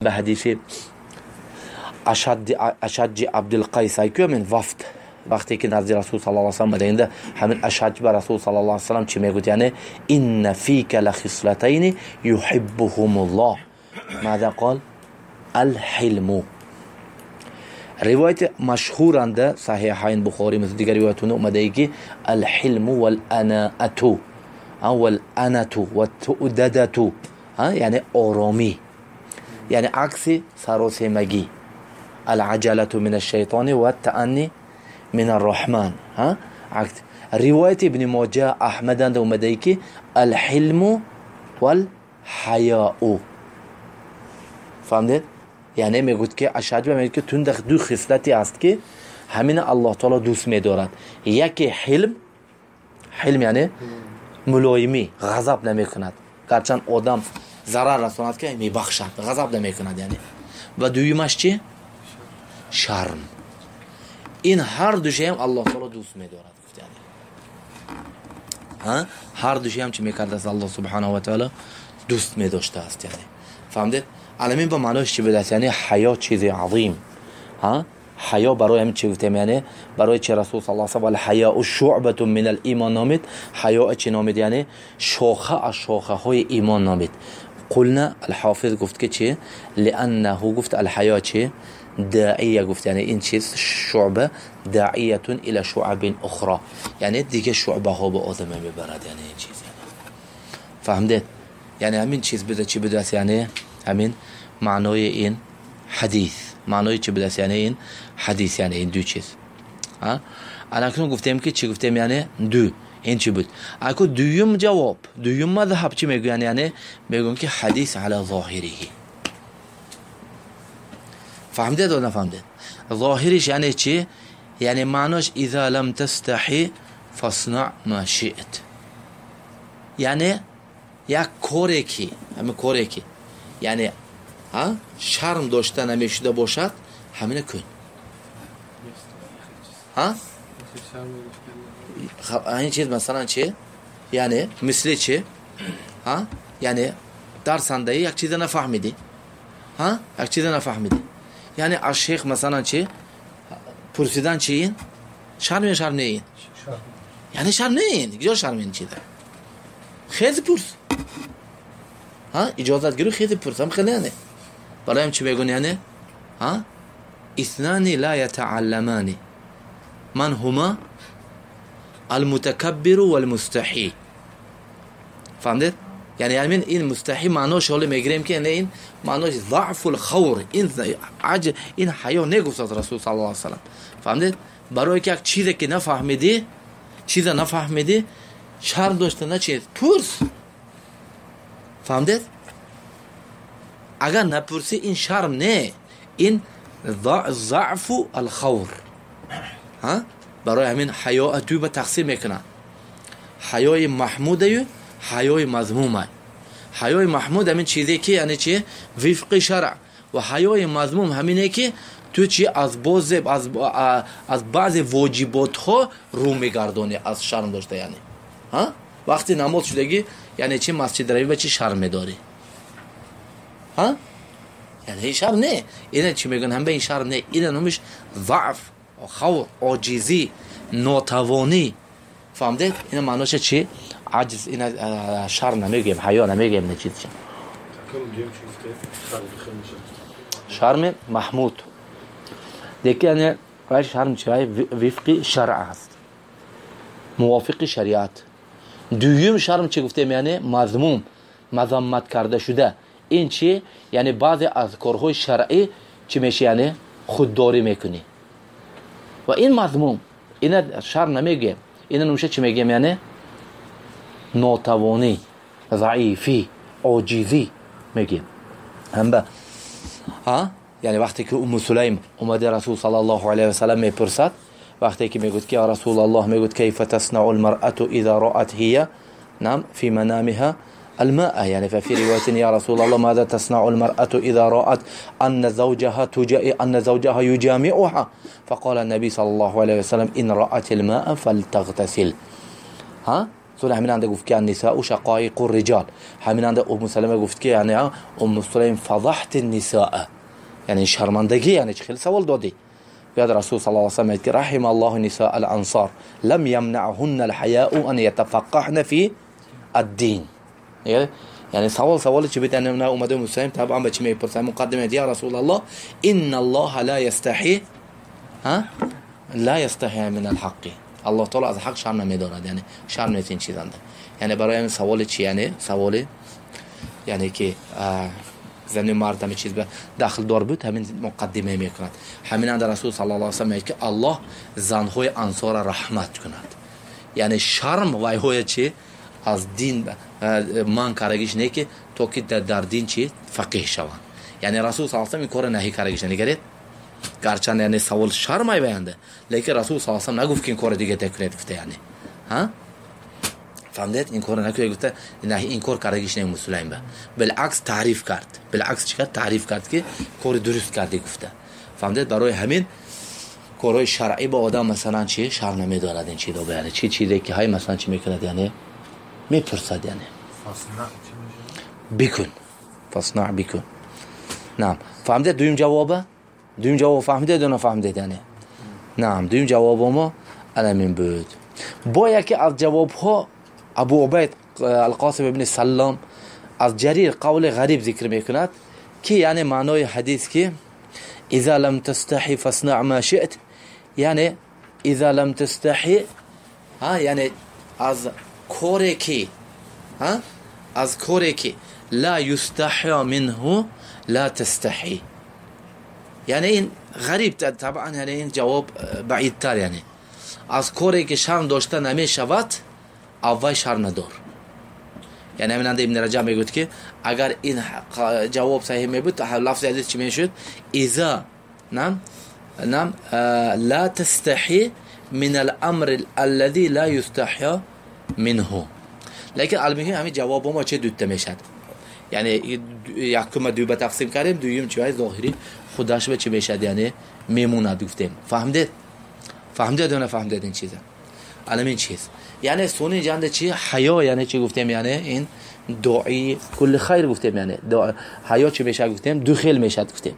Ба ҳадиси Ашаҷҷи Абдулқайс айкӯ мин вафд вақте ки назди Расул саллаллоҳу алайҳи васаллам омада, ҳамин Ашаҷ ба Расул саллаллоҳу алайҳи васаллам чӣ мегӯяд? Яъне инна фика лахислатайни юҳиббуҳумуллоҳ. Маза қол? Алҳилму. Ривояти машҳуранда Саҳиҳайн, Бухорӣ мисл дигар ривоятҳо омадае ки алҳилму вал-анаату, вал-анату ват-туъдадату, яъне оромӣ, яъне акси саросемагӣ. Алаҷалату мин ашшайтони ват-таанни мин арраҳман. Ривояти Ибни Моҷа, Аҳмаданда омадае ки алҳилму вал-ҳаяу. Фаҳмидед? Яъне мегӯяд ки Ашаҷ мегӯяд ки тунда ду хислате ҳаст ки ҳамина Аллоҳ таоло дӯст медорад. Яке ҳилм, ҳилм яъне мулоимӣ, ғазаб намекунад, гарчанд одам зарар расонад ки мебахшад, ғазаб намекунад яъне. Ва дуюмаш чӣ? Шарм. Ин ҳар душаям Аллоҳ таоло дӯст медорад, гуфт яъне. Ҳар душаям чӣ мекардааст Аллоҳ субҳанаҳу ва таоло дӯст медоштааст яъне. Фаҳмидед? Аламин ба маънош чӣ будааст? Яъне ҳаё чизи азим. Ҳаё барои ҳамин чӣ гуфтем? Яъне барои чи Расул саллаллоҳу алайҳи васаллам алҳаяу шуъбатун минал имон номид? Ҳаё чӣ номид? Яъне шоха аз шохаҳои имон номид. Қулна алҳофиз гуфт ки чӣ? Лианнаҳу гуфт алҳаё чӣ? Даия гуфт, яъне ин чиз шуъба даиятун ила шуъабин ухро, яъне дига шуъбаҳо ба одама мебарад, яъне ин чиз. Фаҳмидед? Яъне ҳамин чиз буда чӣ будааст? Яъне ҳамин маънои ин ҳадис, маънои чӣ будааст? Яъне ин ҳадис, яъне ин ду чиз. Анакнун гуфтем ки чӣ гуфтем? Яъне ду ин чӣ буд? Аку дуюм ҷавоб, дуюм мазҳаб чӣ мегӯянд? Яъне мегӯянд ки ҳадис ала зоҳириҳи. Фаҳмидед ё нафаҳмидед? Зоҳириш яъне чӣ? Яъне маънош иза лам тастаҳи фасна ма шиът. Яъне як коре ки, ҳамин коре ки яъне шарм дошта намешуда бошад, ҳамина кун. Ин чиз масалан чӣ? Яъне мисли чӣ? Яъне дарсандаи як чиза нафаҳмидӣ, як чиза нафаҳмидӣ, яъне аз шейх масалан чӣ пурсидан чӣ ин? Шарм ё шарм не ин? Яъне шарм не ин. Куҷо шарм ин чиза? Хези пурс, иҷозат гиру, хези пурс. Ҳам хеле яъне бароям чӣ мегӯн? Яъне иснани ла ятаалламани ман ҳума алмутакаббиру валмустаҳи. Фаҳмидед? Яъне ҳамин ин мустаҳи маънош ҳоле мегирем ки яъне ин маънош заъфул хавр, ин аҷ, ин ҳаё негуфтааст Расул саллаллоҳу алайҳи васаллам. Фаҳмидед? Барое ки як чизе ки нафаҳмидӣ, чиза нафаҳмидӣ, шарм дошта начиз, пурс. Фаҳмидед? Агар напурсӣ ин шарм не, ин заъфу алхавр. Барои ҳамин ҳаё ду ба тақсим мекунанд: ҳаёи маҳмудаю ҳаёи мазмума. Ҳаёи маҳмуд ҳамин чизе ки яъне чи вифқи шаръ, ва ҳаёи мазмум ҳамине ки ту чи аз бозе аз баъзе воҷиботҳо рӯ мегардонӣ аз шарм дошта. Яъне вақти намоз шудагӣ, яъне чи масҷид равӣ ба чи шарм медорӣ? Яъне ин шарм не. Ина чӣ мегӯянд? Ҳама ин шарм не, ина номиш заъф, хавр, оҷизӣ, нотавонӣ. Фаҳмидед? Ина маъноша чи? Аҷз. Ина шарм намегӯем, ҳаё намегӯем, ина чиз. Шарми маҳмуд деки яъне вай шарм чи? Вай вифқи шаръ аст, мувофиқи шариат. Дуюм шарм чӣ гуфтем? Яъне мазмум, мазаммат карда шуда. Ин чи? Яъне баъзе аз корҳои шаръӣ чӣ меши? Яъне худдорӣ мекунӣ ва ин мазмум. Ина шарм намегӯем, ина номиша чӣ мегӯем? Яъне нотавонӣ, заифӣ, оҷизӣ мегӯем. Ҳамба яъне вақте ки Умму Сулайм омаде Расул саллаллоҳу алайҳи васаллам мепурсад, вақте ки мегӯяд ки я Расулаллоҳ, мегӯяд кайфа таснау лмаръату иза раат ҳия нам фи манамиҳа الماء. يعني ففي رواية يا رسول الله ماذا تصنع المرأة إذا رأت أن زوجها يجامعها؟ فقال النبي صلى الله عليه وسلم إن رأت الماء فلتغتسل. Сони ҳамин анда гуфт ки النساء شقائق الرجال. ҳамин анда Умму Салама гуфт ки яъне Умму Сулайм فضحت النساء. яъне шармандагӣ, яъне чӣ хеле савол додӣ. Баъд Расул саллаллоҳу алайҳи васаллам мегӯяд ки رحم الله نساء الأنصار لم يمنعهن الحياء أن يتفقهن في الدين. яъне савол чӣ буд? Яъне омада Умму Сулайм табъан ба чӣ мепурсад? Муқаддима я Расул Аллоҳ إن الله لا يستحي لا يستحي من الحق. Аллоҳ таоло аз ҳақ шарм намедорад, яъне шарм нест ин чизанда. Яъне барои ҳамин саволи чи? Яъне саволи яъне ки зани мард ҳамин чиз ба дахлдор буд, ҳамин муқаддима мекунад. Ҳамин анда Расул саллаллоҳу алайҳи васаллам мегӯяд ки Аллоҳ занҳои ансора раҳмат кунад. Яъне шарм вайҳоя чи аз дин манъ кардагиш не ки то ки дар дин чи фақиҳ шаванд. Яъне Расул саллаллоҳу алайҳи васаллам ин корро наҳӣ кардагиш негаред. Гарчанд яъне савол шарм айваянда, лекин Расул саллаллоҳу алайҳи васаллам нагуфт ки ин корро дига накунед гуфта, яъне фаҳмидед? Ин корро накунед гуфта наҳи ин кор кардагиш не Мусулайм ба. Билакс таъриф кард. Билакс чӣ кард? Таъриф кард ки кори дуруст кардӣ гуфта. Фаҳмидед? Барои ҳамин корҳои шаръӣ ба одам масалан чи шарм намедорад ин чизо, яъне чи чизе ки ҳай масалан чӣ мекунад, яъне мепурсад, яъне бикун, فاصنع бикун. Наам, фаҳмидед дуюм ҷавоба? Дуюм ҷавоб фаҳмидед ё нафаҳмидед? Яъне наам, дуюм ҷавобо мо аламин буд. Бо яке аз ҷавобҳо Абу Убайд Алқосим ибни Саллом аз Ҷарир қавли ғариб зикр мекунад ки яъне маънои ҳадис ки إذا لم تستحي فاصنع ما شئت, яъне إذا لم تستحي, яъне аз коре ки аз коре ки لا يستحيا منه لا تستحي. яъне ин ғариб табъан, яъне ин ҷавоб баидтар, яъне аз коре ки шарм дошта намешавад аввал шарм надор. Яъне ҳамин анда Ибни Раҷаб мегӯяд ки агар ин ҷавоб саҳиҳ мебуд, лафзи ҳадис чӣ мешуд? إذا نعم لا تستحي من الأمر الذي لا يستحيا منه. лекин алмуҳим ҳамин ҷавобо мо че дута мешад. Яъне якума ду ба тақсим кардем, дуюм чи вай зоҳирӣ худаш ба чӣ мешад, яъне мемонад гуфтем. Фаҳмидед? Фаҳмидед ё нафаҳмидед ин чиза? Аламин чиз. Яъне суни ҷанда чи ҳаё, яъне чӣ гуфтем, яъне ин дуои кулли хайр гуфтем, яъне ҳаё чӣ мешад гуфтем, ду хел мешад гуфтем.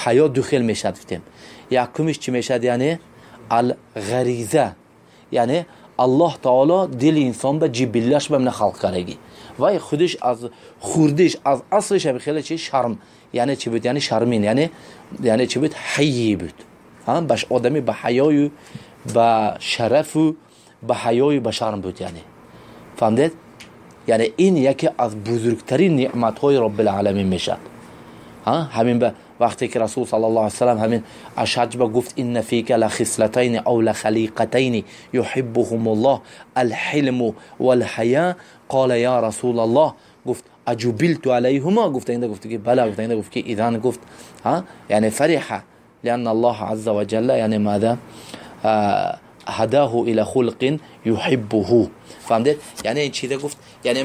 Ҳаё ду хел мешад гуфтем. Якумиш чӣ мешад, яъне алғариза, яъне Аллоҳ таоло дили инсон ба ҷибиллаш ба мина халқ кардагӣ. Вай худиш аз хурдиш аз аслиш ҳами хеле чи шарм, яъне чӣ буд, яъне шармин, яъне чӣ буд, ҳайи буд. Баш одами ба ҳаёю ба шарафу ба ҳаёю ба шарм буд, яъне фаҳмидед? Яъне ин яке аз бузургтарин неъматҳои Роббилъаламин мешавад. Ҳамин ба вақте ки Расул саллаллоҳу алайҳи васаллам ҳамин Ашаҷба гуфт إن فيك لخصلتين أو لخليقتين يحبهما الله الحلم والحياء قال يا رسول الله гуфт أجبلت عليهما гуфта инда гуфт ки بلى гуфта инда гуфт ки إذن гуфт яъне فرح لأن الله عز وجل яъне ماذا هداه إلى خلق يحبه. фаҳмидед? Яъне ин чиза гуфт, яъне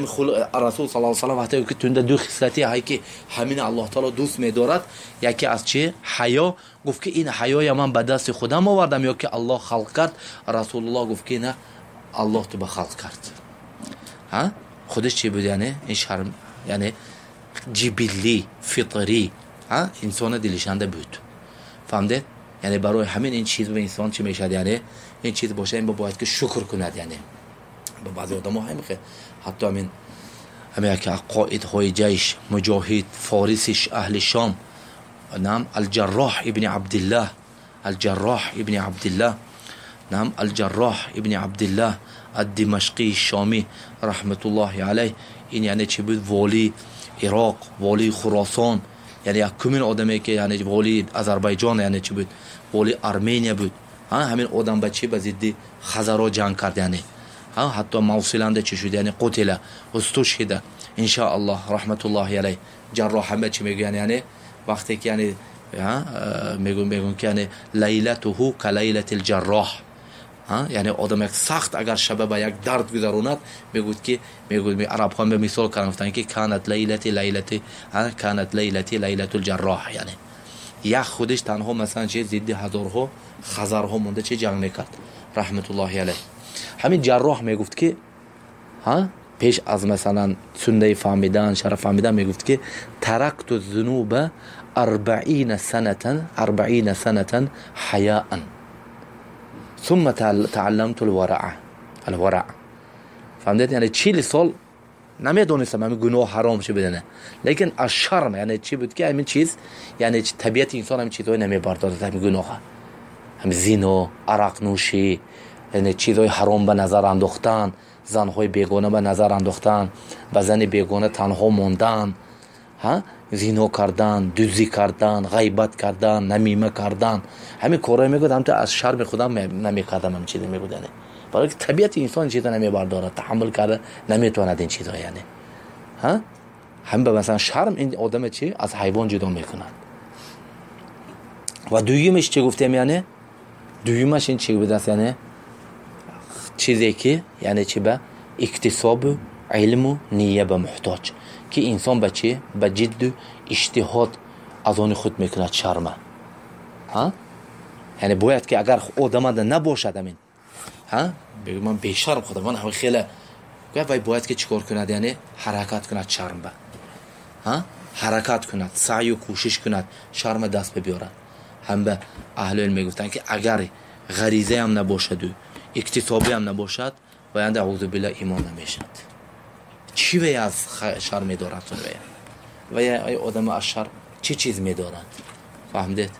Расул саллаллоҳу алайҳи васаллам вақте ки тунда ду хислати ҳай ки ҳамин Аллоҳ таоло дӯст медорад, яке аз чи ҳаё, гуфт ки ин ҳаёя ман ба дасти худам овардам ё ки Аллоҳ халқ кард? Расулуллоҳ гуфт ки на, Аллоҳ ту ба халқ кард. Худаш чӣ буд, яъне ин шарм, яъне ҷибиллӣ фитрӣ инсона дилишанда буд. Фаҳмидед? Яъне барои ҳамин ин чиз ба инсон чӣ мешавад, яъне ин чиз боша, ин бояд ки шукр кунад. Яъне ба баъзе одамо ҳамин ҳатто ҳамин ҳамин яке қоидҳои ҷайш, муҷоҳид, фориси аҳли Шом, нам Алҷарроҳ ибни Абдиллаҳ, Алҷарроҳ ибни Абдиллаҳ, нам Алҷарроҳ ибни Абдиллаҳ ад-Димашқии Шомӣ раҳматуллоҳи алайҳ, ин яъне чӣ буд, волии Ироқ, волии Хуросон, яъне якумин одаме ки яъне волии Азарбайҷон, яъне чӣ буд, волии Армения буд. Ҳамин одам ба чӣ ба зидди хазаро ҷанг кард, яъне ҳатто Мавсиланда чӣ шуд, яъне قتل استشهد иншоаллоҳ раҳматуллоҳи алайҳ. Ҷарроҳ ҳама чӣ мегӯянд, яъне вақте ки яъне мегӯянд ки яъне ليلته كليلة الجراح, яъне одам як сахт агар шаба ба як дард гузаронад, мегӯяд ки мегӯяд арабҳо ба мисол карданд, гуфтанд ки كانت ليلتي ليلتي كانت ليلتي ليلة الجراح, яъне як худиш танҳо масалан чи зидди ҳазорҳо хазарҳо монда чи ҷанг мекард раҳматуллоҳи алайҳ. Ҳамин Ҷарроҳ мегуфт ки Пеш аз масалан суннаи фаҳмидан, шараф фаҳмидан мегуфт, ки таракту зунуба 40 санатан, 40 санатан ҳаяан, сумма таалламту лвараа, алвара. Фаҳмидед? Яъне 40 сол намедонистам ҳамин гуноҳ ҳаром чӣ бидане, лекин аз шарм, яъне чӣ буд, ки ҳамин чиз, яъне табиати инсон ҳамин чизҳое намебардорад, ҳамин гуноҳа, ҳамин зино, арақнӯшӣ, яъне чизҳои ҳаром ба назар андохтан, занҳои бегона ба назар андохтан, ба зани бегона танҳо мондан, зино кардан, дуздӣ кардан, ғайбат кардан, намима кардан, ҳамин корҳое мегӯяд, ҳамто аз шарми худам намекардам ҳамин чиза, мегӯяд. Яъне барои ки табиати инсон ин чиза намебардорад, таҳаммул карда наметавонад ин чизҳо. Яъне ҳамин ба масалан шарм ин одаме чи аз ҳайвон ҷудо мекунад. Ва дуюмеш чӣ гуфтем? Яъне дуюмаш ин чӣ будааст? Яъне чизе ки, яъне чи, ба иктисобу илму ния ба муҳтоҷ, ки инсон ба чӣ, ба ҷидду иҷтиҳод аз они худ мекунад шарма. Яъне бояд ки агар одамада набошад амин, ман бешарм худам, ман ҳами хеле, вай бояд ки чӣ кор кунад? Яъне ҳаракат кунад, шарм ба ҳаракат кунад, саъю кӯшиш кунад, шарма даст бибиёрад. Ҳам ба аҳли илм мегуфтанд, ки агар ғаризаам набошаду иктисобиам набошад, ваянда, аузубилла, имон намешавад. Чӣ вай аз шар медорад? Вая одама аз шар чӣ чиз медорад? Фаҳмидед?